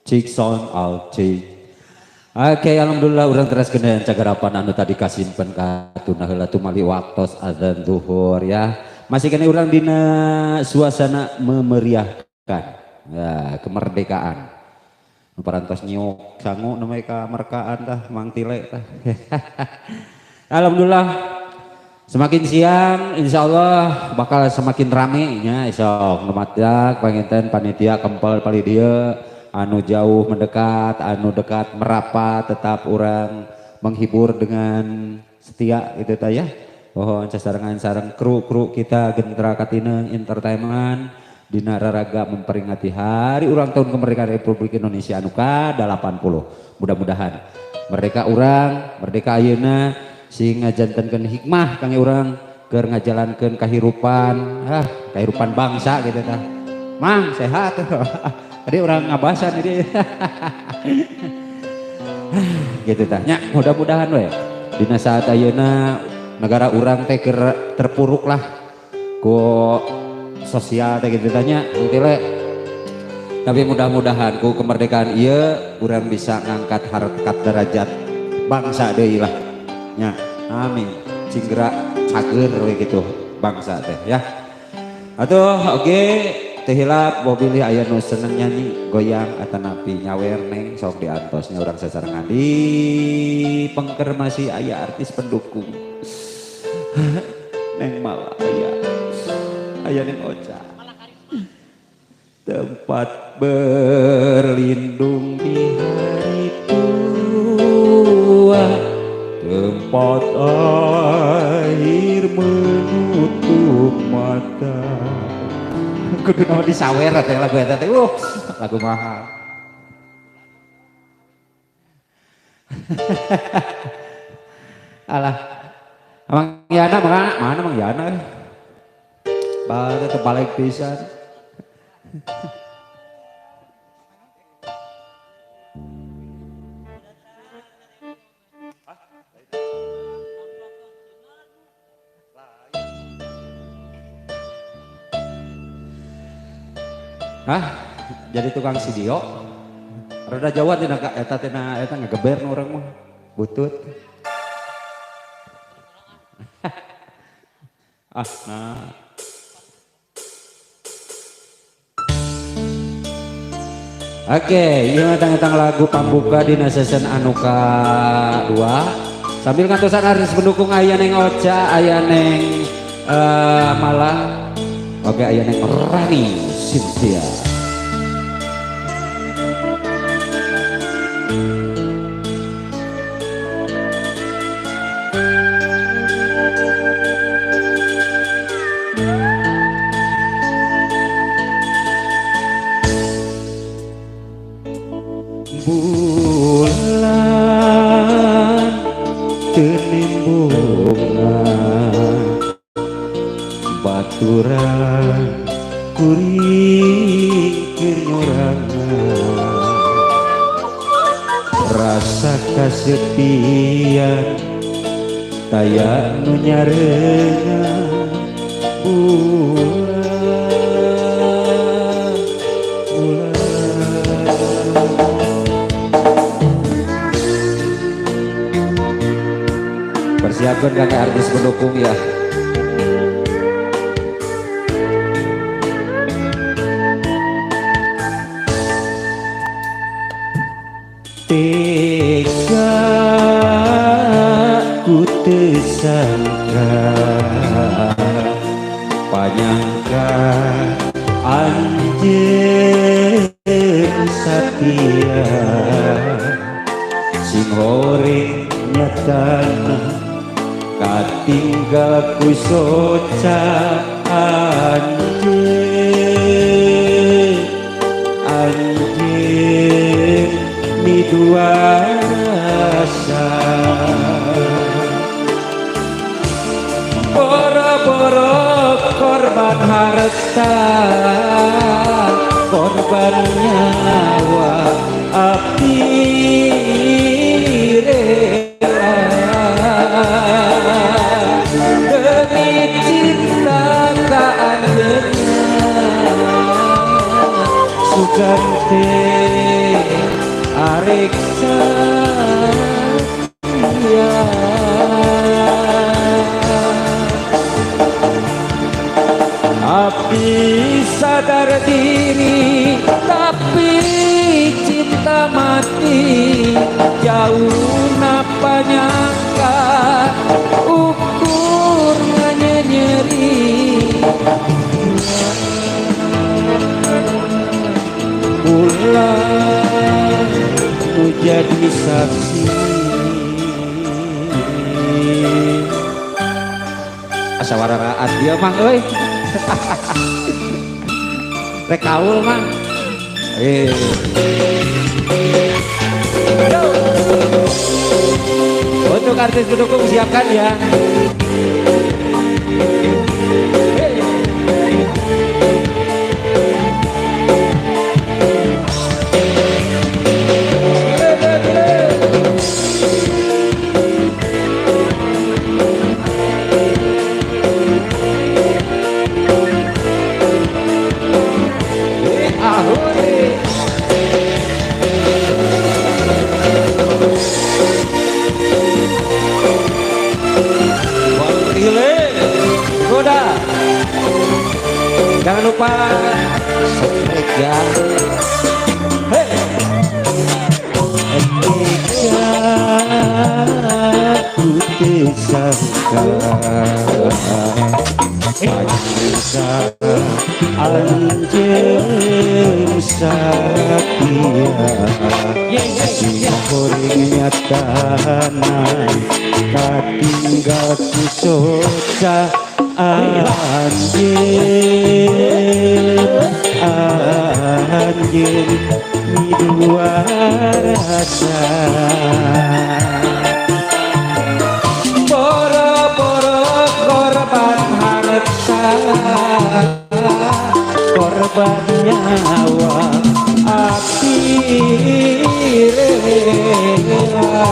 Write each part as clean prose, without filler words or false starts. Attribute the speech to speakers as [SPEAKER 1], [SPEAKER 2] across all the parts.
[SPEAKER 1] Cik sound out cik. Oke, alhamdulillah urang teras kena cagarapan anu tadi kasimpen ka tuna heula tumali waktos azan zuhur ya. Masih kena urang dina suasana memeriahkan ya, kemerdekaan. Nu parantos nyiuk sangu nu ka merkaan tah Mang Tile tah. Alhamdulillah semakin siang insya Allah bakal semakin rame nya esok numadak panginten panitia kempel palih dieu anu jauh mendekat, anu dekat merapat, tetap orang menghibur dengan setia gitu ta ya. Pohon sasarengan sareng kru-kru kita Gentra Katineng Entertainment dina raraga memperingati hari ulang tahun kemerdekaan Republik Indonesia anu ka-80. Mudah-mudahan merdeka urang, merdeka ayeuna sing ngajantenkeun hikmah kangge urang keur ngajalankeun kahirupan, kahirupan bangsa gitu tah. Mang sehat. Tadi orang ngabasan ini. Gitu tah nya, mudah-mudahan we dina saat ayeuna negara urang teh keur terpuruk lah ku sosial teh gitu tah nya tile. Tapi mudah-mudahan ku kemerdekaan ieu urang bisa ngangkat harkat derajat bangsa deui lah nya. Amin. Cinggerak cager we gitu bangsa teh ya. Atuh oke teu hilap bilih aya nu seneng nyanyi goyang atanapi nyawer neng sok diantosnya urang sasarengan di pengker masih aya artis pendukung. Neng malah aya aya Neng Ocha. Tempat berlindung di hari tua, tempat air menutup mata. Kudu naon disawer teh lagu eta teh. Lagu mahal. Alah. Mang Yana mana Mang Yana? Bade teh balik pisan. Hah? Jadi tukang video? Rada jauh tina eta tina eta ngegeber nu urang mah. Butut. Ah, nah. Oke, ieu mah tentang lagu pambuka dina season anu ka-2. Sambil ngantosan artis pendukung aya Neng Ocha, aya Neng Mala. Oke, aya Neng Rani Cynthia. Bulan tenimbunga baturan kuring keur nyorangan rasa kasepian Taya nu nyareunga bulan bulan. Persiapkan kakek artis pendukung ya. Tega ku teu sangka panyangka anjeun satia sing horeng nyatana katinggal ku soca anjeun anjeun midua rasa. Boro-boro korban harta, korban nyawa abdi rela demi cinta ka anjeunna sugan teh arek satia. Abdi sadar diri tapi cinta mati jauh napa nyangka ukur nyeri pulang nu jadi saksi. Asa wararaan dia mang euy. Rek kaul mang. Untuk artis pendukung siapkan ya. Jangan lupa subscribe ya. Hey. Ku teu sangka anjeun satia sing goreng nyatana katinggal ku soca anjeun anjeun midua rasa. Boro-boro korban harta, korban nyawa abdi rela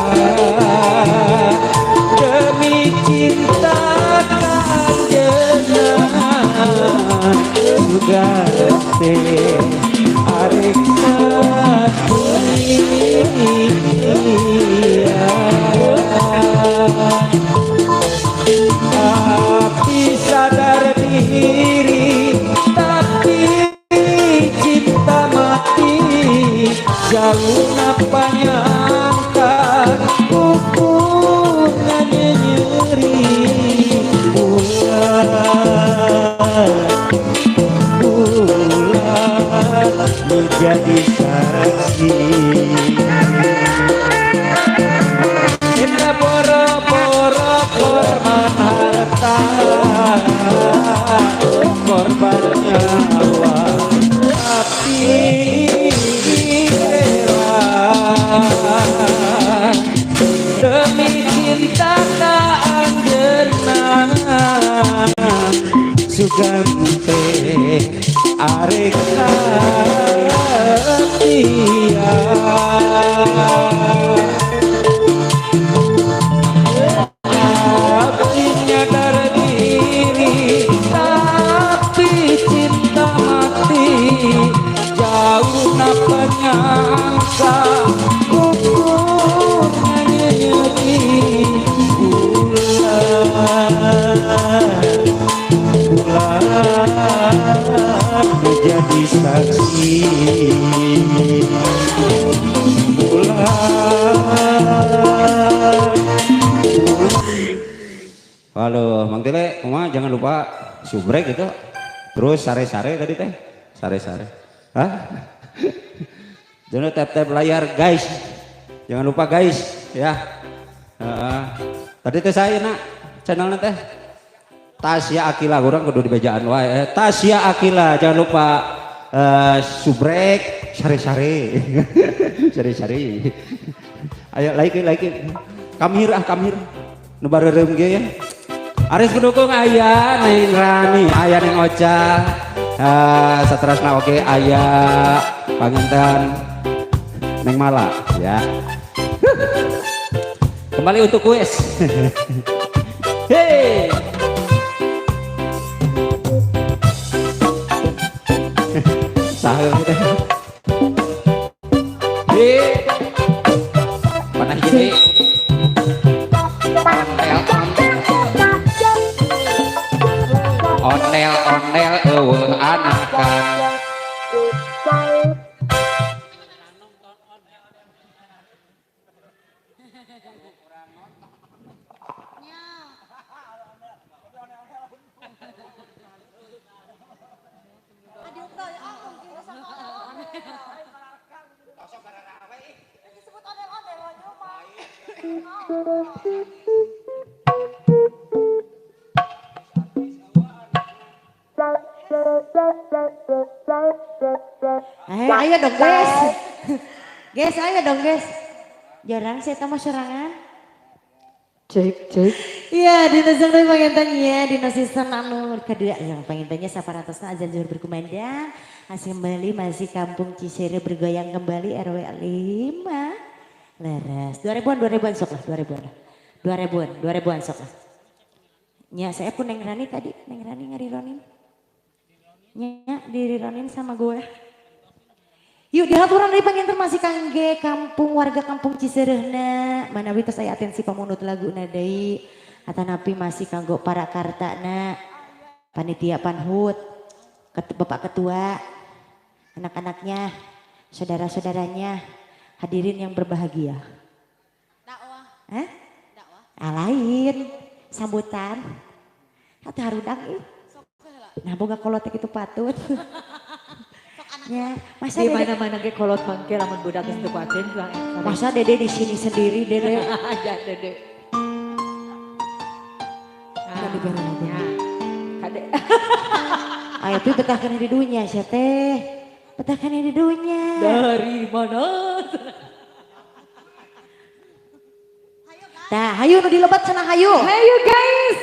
[SPEAKER 1] demi cinta sugante arek satia. Tapi sadar diri tapi cinta mati jauh napa nyangka ukuran nyeri bulan bulan menjadi saksi. Cinta boro-boro korban harta, korban nyawa tapi rela demi cinta ka anjeunna sugante arek satia. Bulan. Halo, Mang Tile, kumaha, jangan lupa subrek gitu. Terus sare-sare tadi teh. Sare-sare. Hah? Jangan tap-tap layar, guys. Jangan lupa, guys, ya. Tadi teh saya nak channelnya teh Tasya Aqilla, kurang kudu dibejaan wae. Tasya Aqilla, jangan lupa subrek sare-sare. Sare-sare. Ayo like like. Come here ah, come here. Nu bareureum ge ya. Aris pendukung aya Neng Rani, aya Neng Ocha. Saterasna oge aya panginten Neng Mala ya. Kembali untuk kuis. Hei. Sahur teh. Hei. Panah gede. Ontel ontel. Ondel ondel euweuh anakan.
[SPEAKER 2] Ayo dong guys. Guys, ayo dong guys. Jarang saya tambah serangan.
[SPEAKER 3] Cek, cek.
[SPEAKER 2] Iya, dina sang deui panginten nya dina season anu kedua yang pangintennya saparantosna azan zuhur berkumandang. Masih kembali masih kampung Ciseureuh bergoyang kembali RW 5. Leres. 2000-an 2000-an sok lah, 2000-an. 2000-an, 2000-an sok lah. Nya saya pun Neng Rani tadi, Neng Rani ngarironin. Nya dirironin sama gue. Yuk dihaturan dari panginten masih kangge kampung warga kampung Ciseureuhna. Manawi tos aya atensi pamunut lagu deui atanapi masih kanggo para kartana panitia panhut, bapak ketua, anak-anaknya, saudara-saudaranya, hadirin yang berbahagia.
[SPEAKER 4] Dakwah.
[SPEAKER 2] Hah?
[SPEAKER 4] Dakwah.
[SPEAKER 2] Ah, lain sambutan. Hati harudang ih. Nah boga kolot itu patut. Ya, masa
[SPEAKER 3] di mana-mana ge kolot mangke lamun budak geus teu kuatin.
[SPEAKER 2] Masa Dede di sini sendiri, Dede.
[SPEAKER 3] Ya, Dede.
[SPEAKER 2] Nah,
[SPEAKER 3] ya. Kade.
[SPEAKER 2] Ayo pi betahkeun di dunya sia teh. Betahkeun di dunya.
[SPEAKER 3] Dari mana?
[SPEAKER 2] Tah, hayu nu dilebat cenah hayu.
[SPEAKER 3] Hayu guys.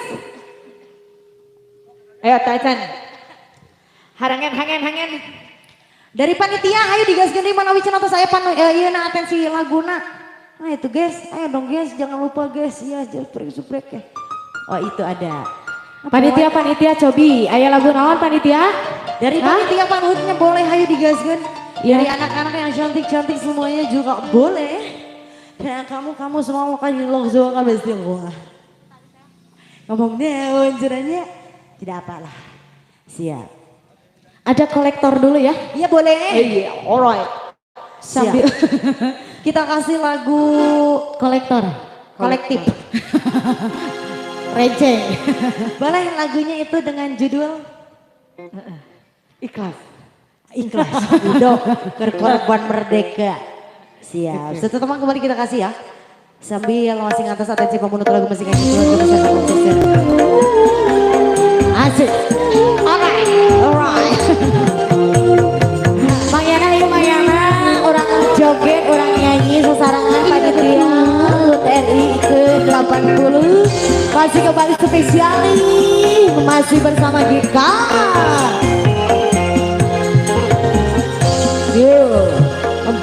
[SPEAKER 3] Ayo Tacan. Harangen hangen hangen.
[SPEAKER 2] Dari panitia ayo digaskeun deui manawi cenah tos aya pan ieu na atensi laguna. Nah itu guys, ayo dong guys, jangan lupa guys, ya subrek ya. Oh itu ada.
[SPEAKER 3] Panitia panitia cobi, aya lagu naon panitia?
[SPEAKER 2] Dari panitia panhutnya boleh ayo digaskeun.
[SPEAKER 3] Ya.
[SPEAKER 2] Dari anak-anak yang cantik-cantik semuanya juga boleh. Dan kamu semua makan di lok semua kan pasti gua. Ngomong naon caranya? Tidak apalah. Siap.
[SPEAKER 3] Ada kolektor dulu ya?
[SPEAKER 2] Iya boleh.
[SPEAKER 3] Iya, alright. Sambil
[SPEAKER 2] kita kasih lagu
[SPEAKER 3] kolektor.
[SPEAKER 2] Kolektif.
[SPEAKER 3] Receh.
[SPEAKER 2] Boleh lagunya itu dengan judul
[SPEAKER 3] Ikhlas.
[SPEAKER 2] Ikhlas. Udah berkorban merdeka. Siap. Setelah kembali kita kasih ya. Sambil masing atas atensi pemunut lagu masing masing. Asik. Alright. Alright.
[SPEAKER 3] Mang Yana, yuk Mang Yana, orang joget, orang nyanyi sesarangan panitia HUT RI ke-80 masih kembali spesial nih, masih bersama Gika. Yo,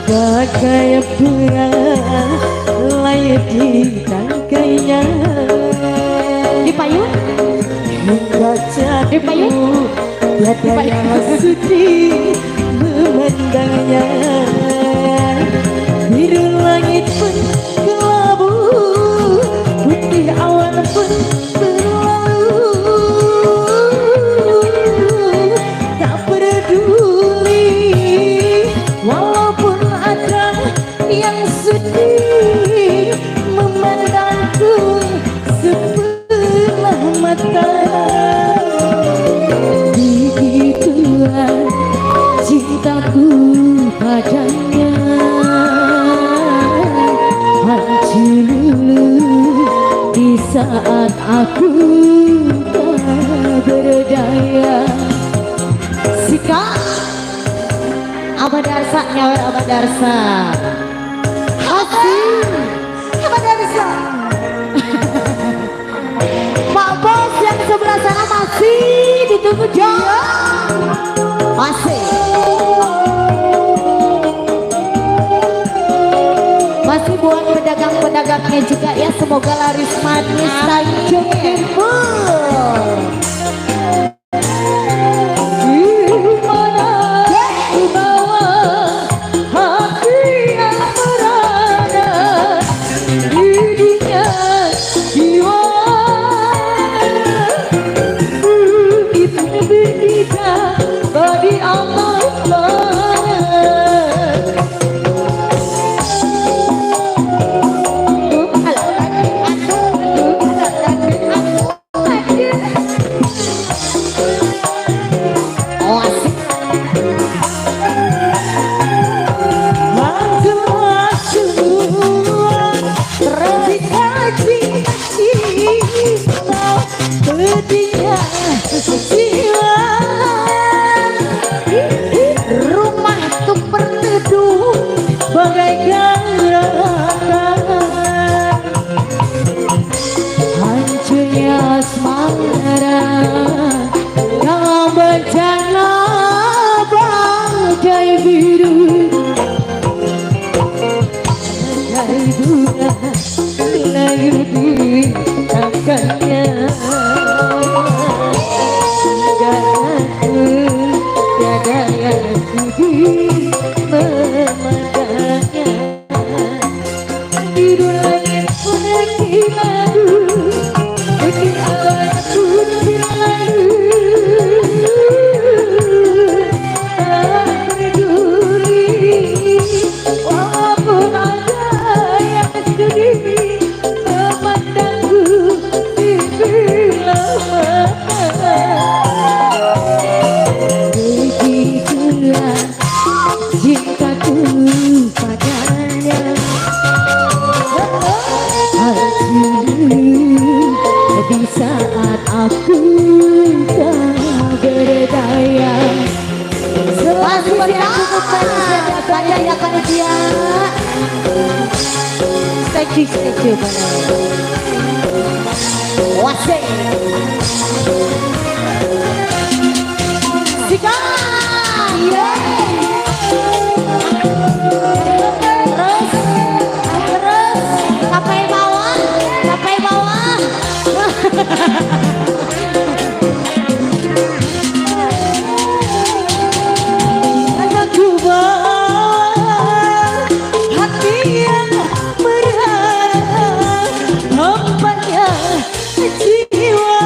[SPEAKER 3] bagai bunga layu di tangkainya. Di payung?
[SPEAKER 5] Hingga jatuh tiada yang sudi memandangnya. Biru langit pun kelabu, putih awan pun berlalu. Tak peduli mata. Begitulah cintaku padanya, hancur luluh di saat aku tak berdaya.
[SPEAKER 3] Sika Abah Darsa nyawer Abah Darsa. Asik Abah Darsa. Pak Bos yang sebelah sana masih ditunggu jauh. Masih. Masih buat pedagang-pedagangnya juga ya, semoga laris manis Tanjung Kibul.
[SPEAKER 5] Di mana ku bawa hati yang merana di dunia jiwa. Begitu berkita bagi Allah.
[SPEAKER 3] Oh, asik.
[SPEAKER 5] Cita-cita pedihnya jiwa.
[SPEAKER 3] Rumah tuh berteduh
[SPEAKER 5] Bagaikan neraka, hancurnya asmara dalam bencana badai biru. Dari bunga layu di tangkainya, dan aku tiada yang sudi memandangnya. Biru langit pun lalu, putih awan pun berlalu. Tak peduli walaupun ada yang sudi memandangku di bila mata. Begitulah cintaku padanya, hancur di saat aku tak berdaya.
[SPEAKER 3] Masih cukup manis dan ya panitia. Thank you, thank you. Wasik. Sika. Yeah. Terus, terus, sampai bawah, sampai bawah.
[SPEAKER 5] Aku bawa hati yang merana, hampannya jiwa.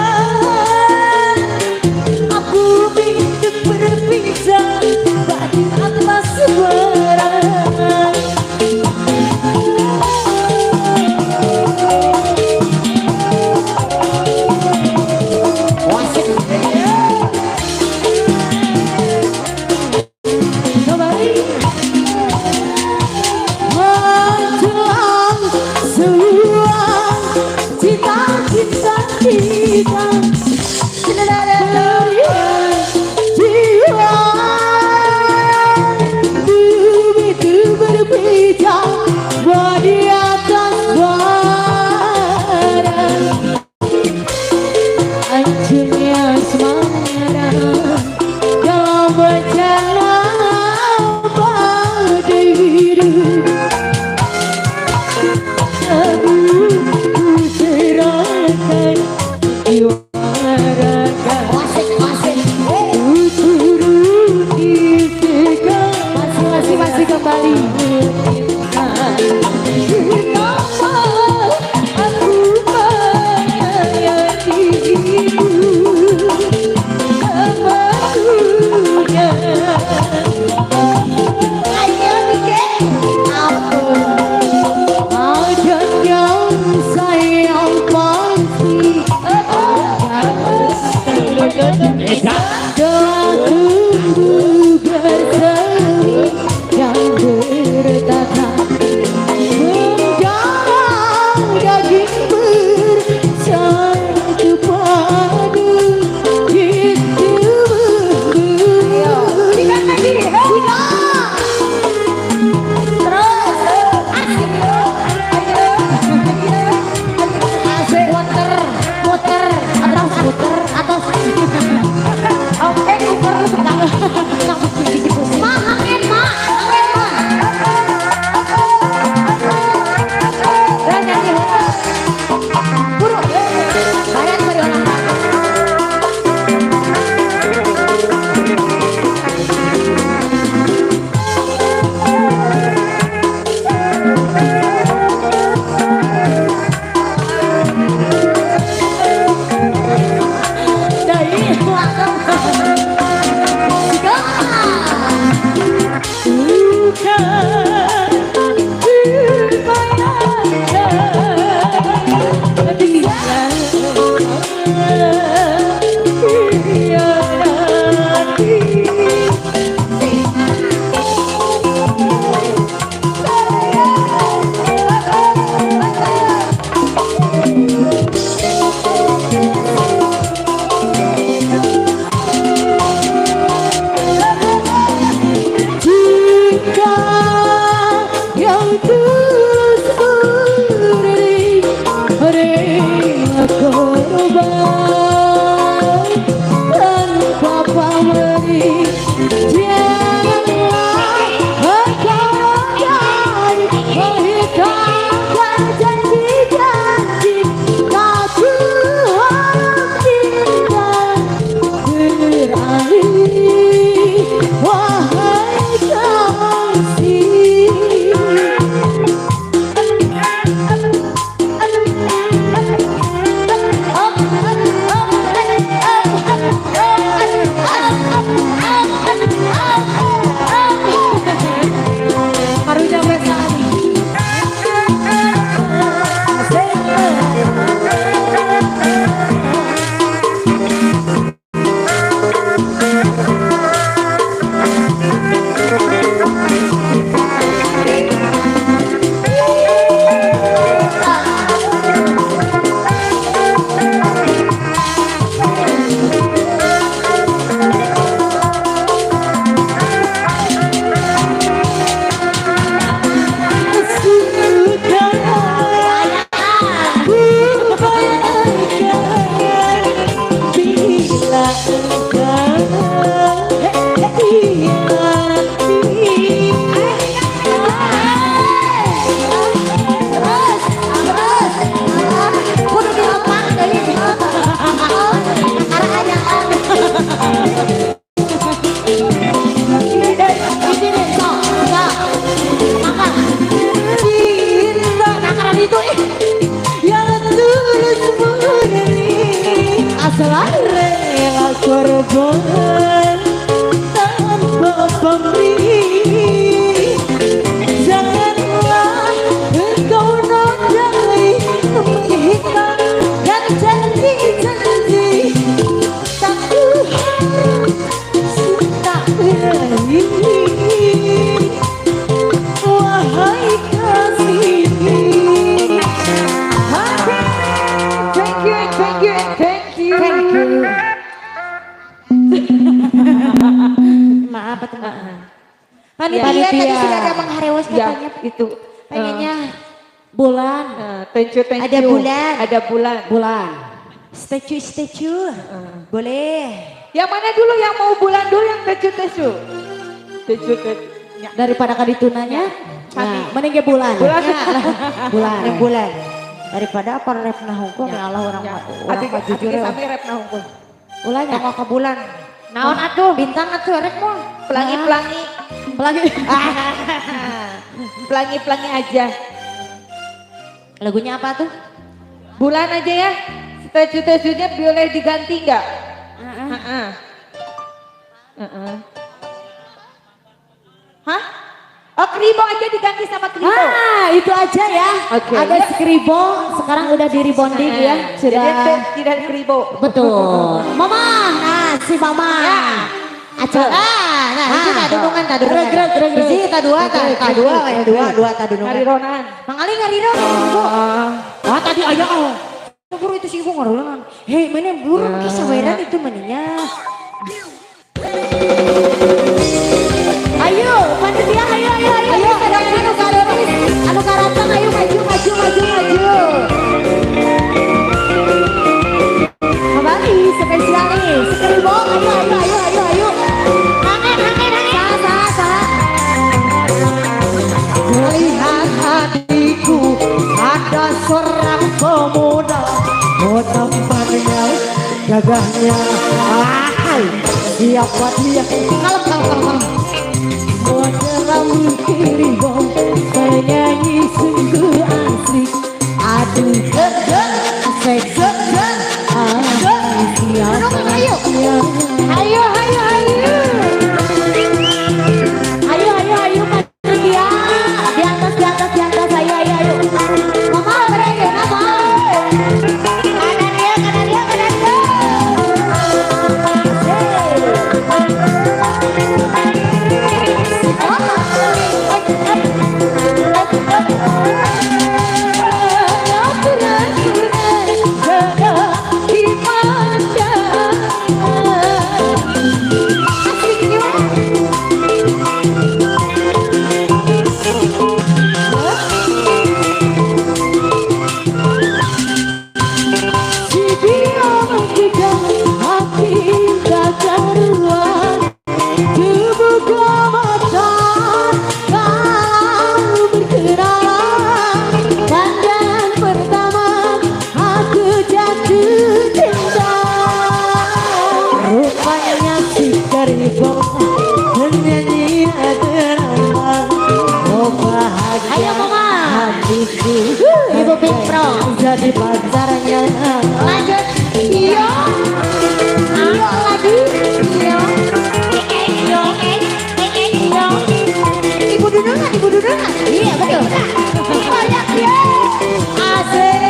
[SPEAKER 5] Aku ingin berpisah dari atas merana.
[SPEAKER 3] Wasik.
[SPEAKER 5] Kembali menjelang semua cita-cita kita, berian jiwa. Begitu berpijak di atas barang, hancurnya asmara dalam bencana badai biru. Aku serahkan jiwa raga,
[SPEAKER 3] Wasik, wasik.
[SPEAKER 5] ku turuti segala.
[SPEAKER 3] Masih, masih, masih kembali.
[SPEAKER 5] Kenapa aku menyayangimu? Telah tumbuh bersemi dan bertata, mendarah daging bersatu padu di tubuhku.
[SPEAKER 3] Terus asik. Asik. Muter, muter, atas, muter, atas. Oke, muter. Ma, angin, ma, angin, ma. Dan nyanyi. Buru. Bayar beri orang.
[SPEAKER 5] Dari bukan dibayangkan bila nanti. Jika yang tulus murni rela korban tanpa pamrih, janganlah engkau rodai menghitamkan janji-janji. Tak harap cinta beralih, wahai kasih.
[SPEAKER 3] Baru nyampe sana.
[SPEAKER 5] Sudah ku bayangkan bila engkau nanti.
[SPEAKER 3] Terus, terus. Kudu dilepas deui. Arah Ini nih, sok, sok. Makan.
[SPEAKER 5] Cinta
[SPEAKER 3] Takaran itu ih.
[SPEAKER 5] yang tulus murni asal rela korban tanpa pamrih. Janganlah engkau nodai menghitamkan janji-janji. Tak ku harap tak berani, wahai kasih.
[SPEAKER 6] Thank you, thank you, thank you.
[SPEAKER 2] Thank you. Maaf atau maaf.
[SPEAKER 3] Panitia
[SPEAKER 2] Panitia.
[SPEAKER 3] tadi sudah ada mengharewos
[SPEAKER 6] Ya,
[SPEAKER 3] katanya.
[SPEAKER 6] itu.
[SPEAKER 3] Pengennya bulan.
[SPEAKER 6] Thank you, thank
[SPEAKER 3] Ada
[SPEAKER 6] you.
[SPEAKER 3] bulan.
[SPEAKER 6] Ada bulan.
[SPEAKER 2] Bulan.
[SPEAKER 3] Statue, statue. Boleh.
[SPEAKER 6] Yang mana dulu yang mau bulan dulu yang thank you, thank you. Thank you, thank you. Ya.
[SPEAKER 2] Daripada kaditunanya, nah, mending ge bulan.
[SPEAKER 6] Bulan.
[SPEAKER 2] Ya. Bulan.
[SPEAKER 3] Yang bulan. Daripada apa rep nah hukum ya Allah orang
[SPEAKER 6] Ya.
[SPEAKER 3] orang
[SPEAKER 6] Adik,
[SPEAKER 3] mah jujur
[SPEAKER 6] adik
[SPEAKER 3] ya.
[SPEAKER 6] sami rep nah hungkul.
[SPEAKER 2] Ulahnya.
[SPEAKER 3] Tongok ke bulan. Naon atuh bintang atuh rek mah.
[SPEAKER 6] Pelangi-pelangi.
[SPEAKER 2] Pelangi.
[SPEAKER 6] Pelangi-pelangi aja.
[SPEAKER 3] Lagunya apa tuh?
[SPEAKER 6] Bulan aja ya. Statue-statue-nya boleh diganti nggak? Heeh. Heeh. Hah? Oh, kribo aja diganti sama kribo.
[SPEAKER 3] Ah, itu aja ya.
[SPEAKER 6] Oke.
[SPEAKER 3] Ada skribo, sekarang udah di rebonding ya. Sudah.
[SPEAKER 6] Jadi tidak kribo.
[SPEAKER 3] Betul. Mama, nah si mama.
[SPEAKER 4] Ya.
[SPEAKER 3] Acara.
[SPEAKER 4] Ah, nah itu tak dunungan, tak dunungan.
[SPEAKER 3] Greg, greg, greg.
[SPEAKER 4] Hiji, tak dua, tak dua, ya dua, dua, tak dunungan.
[SPEAKER 6] Ngarironan.
[SPEAKER 4] Mang Ali ngariron, Ibu. Ah, tadi ayah oh. Buru itu sih ibu ngarironan. Hei, mana buru kisah saweran itu maninya.
[SPEAKER 3] Ayo, panitia, ayo, ayo, ayo. Ayo, anu karoris, anu karatang, ayo maju, maju, maju, maju. Kembali spesial nih, skribo, ayo, ayo, ayo, ayo, ayo.
[SPEAKER 4] Hangen, hangen, hangen.
[SPEAKER 3] Saha, saha, saha.
[SPEAKER 5] Melihat hatiku ada seorang pemuda, oh tampaknya gagahnya, ahai, siapa dia?
[SPEAKER 4] Kalem, kalem, kalem, kalem.
[SPEAKER 5] Model rambut keribo, penyanyi sungguh asik. Aduh, asik, ah, siapa
[SPEAKER 4] Ayo,
[SPEAKER 5] dia?
[SPEAKER 4] ayo, ayo, ayo.
[SPEAKER 3] Ayo, ayo, ayo, panitia. Di atas, di atas, di atas, ayo, ayo, ayo. Mama, berani, mama.
[SPEAKER 4] Kanan dia, kanan dia, kanan dia.
[SPEAKER 3] Ayo, mama. Ibu Big Pro.
[SPEAKER 5] Jadi pacarnya.
[SPEAKER 4] Lanjut. Iya. Iya lagi. Iya. Iya. Iya. Ibu dunungan, ibu dunungan.
[SPEAKER 3] Iya, betul.
[SPEAKER 4] Banyak ya.
[SPEAKER 3] Asik.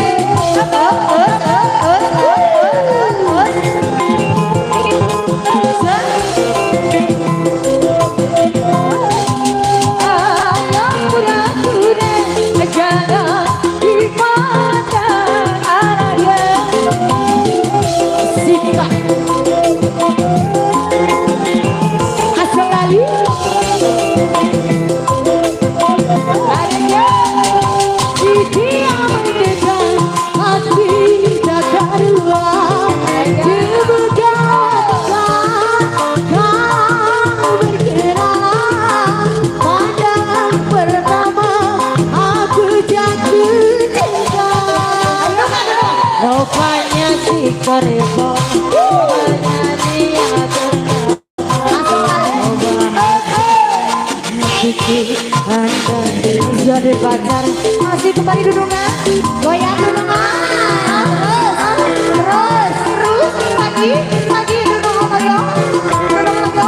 [SPEAKER 5] Rupanya si keribo penyanyi yang jadi pacar.
[SPEAKER 4] Masih kembali dunungan. Goyang dunungan. Terus, terus, terus. Lagi, lagi dunungan lagi. Dunungan lagi.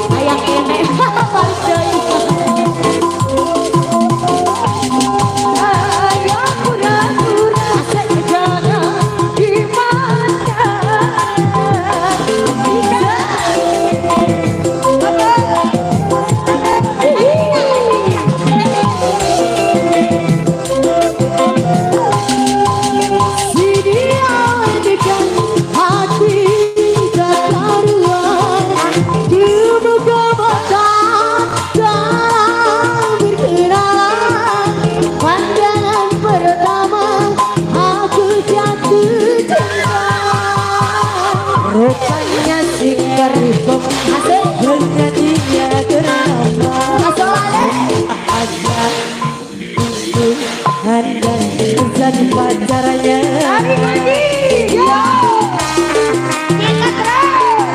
[SPEAKER 3] Ayang enek. Balik deui.
[SPEAKER 5] Pandangan pertama aku jatuh cinta. Rupanya si keribo penyanyinya ternama. Aja Anda jadi pacarnya.
[SPEAKER 6] Lagi lagi. Yo. Kita terus.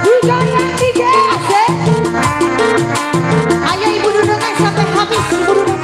[SPEAKER 6] Tiga yang tiga.
[SPEAKER 4] Asik. Ayo ibu dunungan sampai habis ibu dunungan.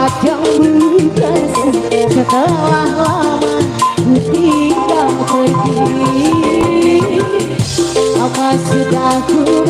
[SPEAKER 5] Tempat yang berkesan setelah lama ku tinggal pergi. Apa sudah ku